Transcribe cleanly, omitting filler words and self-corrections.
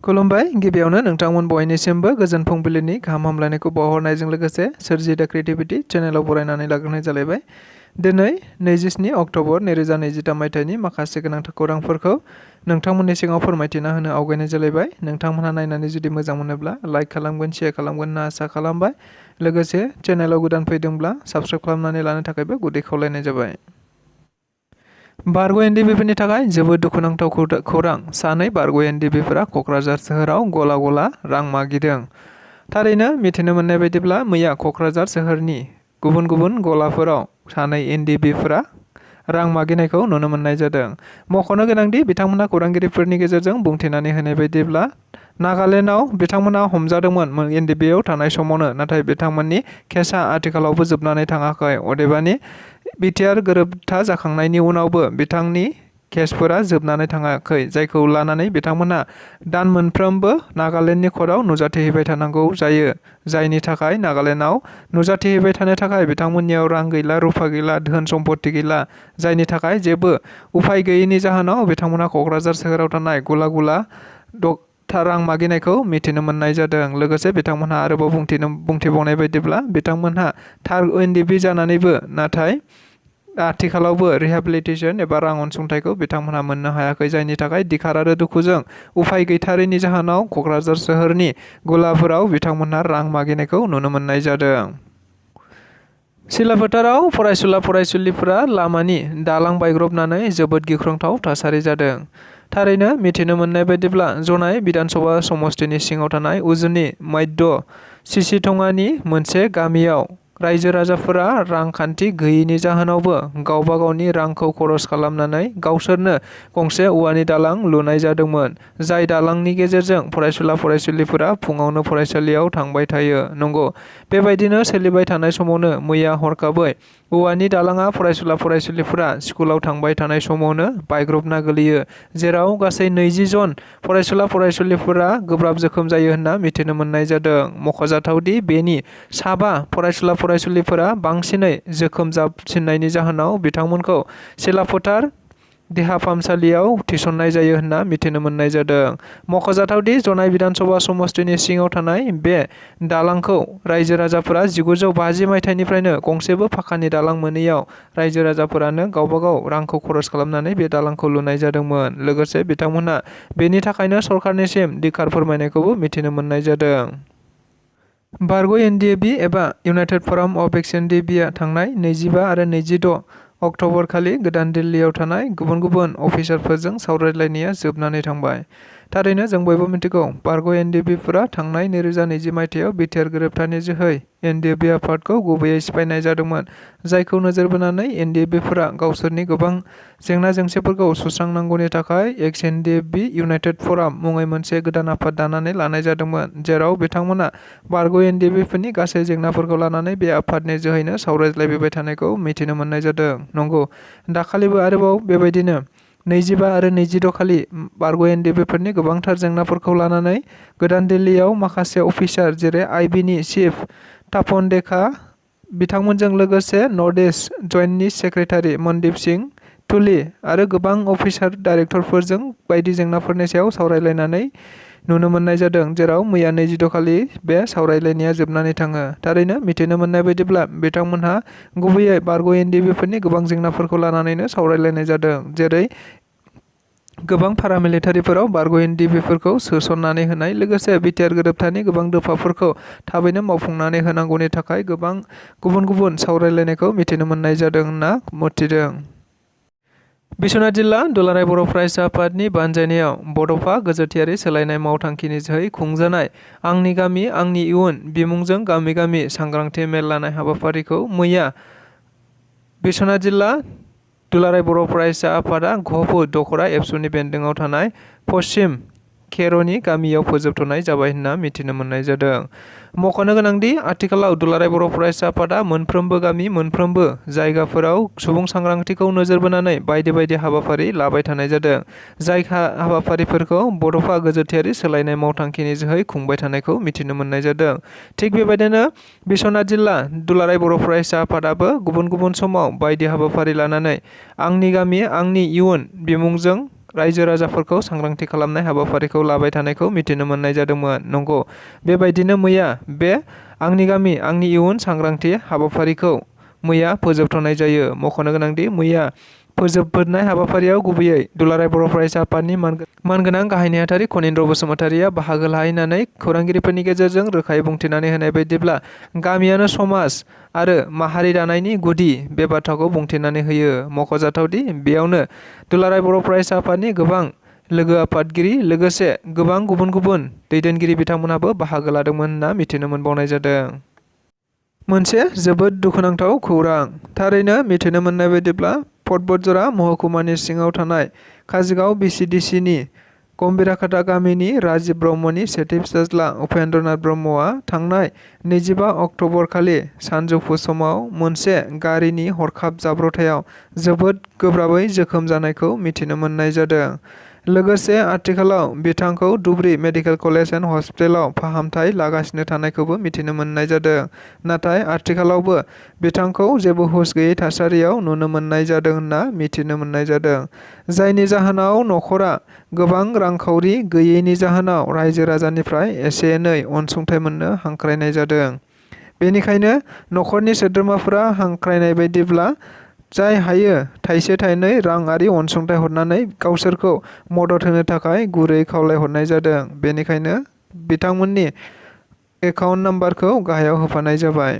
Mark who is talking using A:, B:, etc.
A: खुलुमबाय गिबियावनो नोंथांमोन बयनिसिमबो गोजोन फुंबिलिनि गाहाम हामलायनायखौ बावहरनायजों लोगोसे सोरजि दा क्रिएटिभिटी चेनेलाव बरायनानै लाग्रोनाय जालायबाय। दिनै 27 अक्ट'बर 2023 मायथाइनि माखासे गोनांथार खौरांफोरखौ नोंथांमोननि सिगाङाव फोरमायथिना होनो आवगायनाय जालायबाय। नोंथांमोनहा नायनानै जुदि मोजां मोनोब्ला लाइक खालामगोन, शेयार खालामगोन होनना आसा खालामबाय। लोगोसे चेनेलाव गोदान फैदोंब्ला साबस्क्राइब खालामनानै लानो थाखायबो गुरै खावलायनाय जाबाय। बारग' एनडिबिफोरनि थाखाय जोबोद दुखुनांथाव खौरां। सानै बारग' एनडिबिफोरा क'क्राझार सोहोराव गला रां मागिदों। थारैनो मिथिनो मोननाय बायदिब्ला मैया क'क्राझार सोहोरनि गुबुन गुबुन गलाफोराव सानै एनडिबिफोरा रां मागिनायखौ नुनो मोननाय जादों। मख'नो गोनांदि बिथांमोना खौरांगिरिफोरनि गेजेरजों बुंथिनानै होनाय बायदिब्ला नागालेण्डआव बिथांमोना हमजादोंमोन एनडिबिआव थानाय समावनो, नाथाय बिथांमोननि केसआ आथिखालावबो जोबनानै थाङाखै। अदेबानि बिटिआर गोरोबथा जाखांनायनि उनावबो बिथांनि केसफोरा जोबनानै थाङाखै, जायखौ लानानै बिथांमोनहा दान मोनफ्रोमबो नागालेण्डनि कर्टआव नुजाथिहैबाय थानांगौ जायो, जायनि थाखाय नागालेण्डआव नुजाथिहैबाय थानो थाखाय बिथांमोननियाव रां गैला, रुफा गैला, धोन सम्पति गैला, जायनि थाखाय जेबो उफाय गैयैनि जाहोनाव बिथांमोना क'क्राझार सोहोराव थानाय गला रां मागिनायखौ मिथिनो मोननाय जादों। लोगोसे बिथांमोनहा आरोबाव बुंथिबावनाय बायदिब्ला बिथांमोनहा थार एनडिबि जानानैबो नाथाय आथिखालावबो रिहेबिलिटेसन एबा रां अनसुंथाइखौ बिथांमोनहा मोननो हायाखै, जायनि थाखाय दिखार आरो दुखुजों उफाय गैथारैनि जाहोनाव क'क्राझार सोहोरनि गलाफोराव बिथांमोनहा रां मागिनायखौ नुनो मोननाय जादों। सिलाफोथाराव फरायसुलिफोरा लामानि दालां बायग्रबनानै जोबोद गिख्रंथाव थासारि जादों। थारैनो मिथिनो मोननाय बायदिब्ला जनाय बिधानसभा समष्टिनि सिङाव थानाय उजुनि मध्य सिसिथंगानि मोनसे गामियाव रायजो राजाफोरा रांखान्थि गैयैनि जाहोनावबो गावबा गावनि रांखौ खरस खालामनानै गावसोरनो गंसे औवानि दालां लुनाय जादोंमोन, जाय दालांनि गेजेरजों फरायसुलिफोरा फुङावनो फरायसालियाव थांबाय थायो। नंगौ, बेबायदिनो सोलिबाय थानाय समावनो मैया हरखाबै औवानि दालाङा फरायसुलिफोरा स्कुलाव थांबाय थानाय समावनो बायग्रबना गोलैयो, जेराव गासै 20 जन फरायसुलिफोरा गोब्राब जोखोम जायो होनना मिथिनो मोननाय जादों। मख'जाथावदि बेनि 7 फरायसुलिफोरा बांसिनै जोखोम जाबसिननायनि जाहोनाव बिथांमोनखौ सिलाफोथार देहा फाहामसालियाव थिसननाय जायो होनना मिथिनो मोननाय जादों। मख'जाथावदि जनाय बिधानसभा समष्टिनि सिङाव थानाय बे दालांखौ रायजो राजाफोरा 1950 मायथाइनिफ्रायनो गंसेबो फाखानि दालां मोनैयाव रायजो राजाफोरानो गावबा गाव रांखौ खरस खालामनानै बे दालांखौ लुनाय जादोंमोन। लोगोसे बिथांमोनहा बेनि थाखायनो सरकारनिसिम दिखार फोरमायनायखौबो मिथिनो मोननाय जादों। बारग' एनडिबि एबा इउनाइटेड फराम अफ एक्स एनडिबिआ थांनाय 25 आरो 26 अक्ट'बर खालि गोदान दिल्लीयाव थानाय गुबुन गुबुन अफिसारफोरजों सावरायलायनाया जोबनानै थांबाय। थारैनो जों बयबो मिथिगौ, बारग' एनडिबिफोरा थांनाय 2020 मायथाइयाव बिटिआर गोरोबथानि जोहै एनडिबि आफादखौ गुबैयै सिफायनाय जादोंमोन, जायखौ नोजोर बोनानै एनडिबिफोरा गावसोरनि गोबां जेंना जेंसिफोरखौ सुस्रांनांगौनि थाखाय एक्स एनडिबि इउनाइटेड फराम मुङै मोनसे गोदान आफाद दानानै लानाय जादोंमोन, जेराव बिथांमोना बारग' एनडिबिफोरनि गासै जेंनाफोरखौ लानानै बे आफादनि जोहैनो सावरायलायबाय थानायखौ मिथिनो मोननाय जादों। नंगौ, दाखालिबो आरोबाव बेबायदिनो 25 आरो 26 खालि बारग' एनडिबिफोरनि गोबांथार जेंनाफोरखौ लानानै गोदान दिल्लीयाव माखासे अफिसार जेरै आइबिनि चिफ तापन देखा, बिथांमोनजों लोगोसे नर्थ इस्ट जइन्टनि सेक्रेटारि मनदीप सिंह तुली आरो गोबां अफिसार डाइरेक्टरफोरजों बायदि जेंनाफोरनि सायाव सावरायलायनानै नुनो मोननाय जादों, जेराव मैया 26 खालि बे सावरायलायनाया जोबनानै थाङो। थारैनो मिथिनो मोननाय बायदिब्ला बिथांमोनहा गुबैयै बारग' एनडिबिफोरनि गोबां जेंनाफोरखौ लानानैनो सावरायलायनाय जादों, जेरै गोबां पारामिलिटारिफोराव बारग' एनडिबिफोरखौ सोसननानै होनाय, लोगोसे बिटिआर गोरोबथानि गोबां दफाफोरखौ थाबैनो मावफुंनानै होनांगौनि थाखाय गोबां गुबुन सावरायलायनायखौ मिथिनो मोननाय जादों होनना मिथिदों। बिश्वनाथ जिल्ला दुलाराय बर' फरायसा आफादनि बानजायनायाव बड'फा गोजोरथियारि सोलायनाय मावथांखिनि जोहै खुंजानाय आंनि गामि आंनि इयुन बिमुंजों गामि गामि सांग्रांथि मेल लानाय हाबाफारिखौ मैया बिश्वनाथ जिल्ला दुलाराय बर' फरायसा आफादा गहपुर दख'रा एबसुनि बेन्दोङाव थानाय पश्चिम खेर'नि गामियाव फोजोबथ'नाय जाबाय होनना मिथिनो मोननाय जादों। मख'नो गोनांदि आथिखालाव दुलाराय बर' फरायसा आफादा मोनफ्रोमबो गामि मोनफ्रोमबो जायगाफोराव सुबुं सांग्रांथिखौ नोजोर बोनानै बायदि हाबाफारि लाबाय थानाय जादों, जाय हाबाफारिफोरखौ बड'फा गोजोरथियारि सोलायनाय मावथांखिनि जोहै खुंबाय थानायखौ मिथिनो मोननाय जादों। थिग बेबायदिनो बिश्वनाथ जिल्ला दुलाराय बर' फरायसा आफादाबो गुबुन समाव बायदि हाबाफारि लानानै आंनि गामि आंनि इयुन बिमुंजों रायजो राजाफोरखौ सांग्रांथि खालामनाय हाबाफारिखौ लाबाय थानायखौ मिथिनो मोननाय जादोंमोन। नंगौ, बेबायदिनो मैया बे आंनि गामि आंनि इयुन सांग्रांथि हाबाफारिखौ मैया फोजोबथ'नाय जायो। मख'नो गोनांदि मैया फोजोबनाय हाबाफारियाव गुबैयै दुलाराय बर' फरायसा आफादनि मानगोनां गाहाय नेहाथारि खनीन्द्र बसुमतारिया बाहागो लाहैनानै खौरांगिरिफोरनि गेजेरजों रोखायै बुंथिनानै होनाय बायदिब्ला गामियानो समाज आरो माहारि दानायनि गुदि बे बाथ्राखौ बुंथिनानै होयो। मख'जाथावदि बेयावनो दुलाराय बर' फरायसा आफादनि गोबां लोगो आफादगिरि लोगोसे गोबां गुबुन गुबुन दैदेनगिरि बिथांमोनहाबो बाहागो लादोंमोन होनना मिथिनो मोनबावनाय जादों। मोनसे जोबोद दुखुनांथाव खौरां। थारैनो मिथिनो मोननाय बायदिब्ला पर्बतजरा महकुमानि सिङाव थानाय काजोलगाव VCDCनि गम्भीराखाथा गामिनि राजिब ब्रह्मनि सेथि फिसाज्ला उपेन्द्रनाथ ब्रह्मआ थांनाय 25 अक्ट'बर खालि सानजौफु समाव मोनसे गारिनि हरखाब जाब्रबथायाव जोबोद गोब्राबै जोखोम जानायखौ मिथिनो मोननाय जादों। लोगोसे आथिखालाव बिथांखौ धुबरी मेडिकेल कलेज एन्ड हस्पिटालाव फाहामथाय लागासिनो थानायखौबो मिथिनो मोननाय जादों। नाथाय आथिखालावबो बिथांखौ जेबो हुस गैयै थासारियाव नुनो मोननाय जादों होनना मिथिनो मोननाय जादों। जायनि जाहोनाव नखरा गोबां रांखावरि गैयैनि जाहोनाव रायजो राजानिफ्राय एसे एनै अनसुंथाइ मोननो हांख्रायनाय जादों। बेनिखायनो नखरनि सोद्रोमाफोरा हांख्रायनाय बायदिब्ला जाय हायो थाइसे थाइनै राङारि अनसुंथाइ हरनानै गावसोरखौ मदद होनो थाखाय गुरै खावलायहरनाय जादों। बेनिखायनो बिथांमोननि एकाउन्ट नाम्बारखौ गाहायाव होफानाय जाबाय।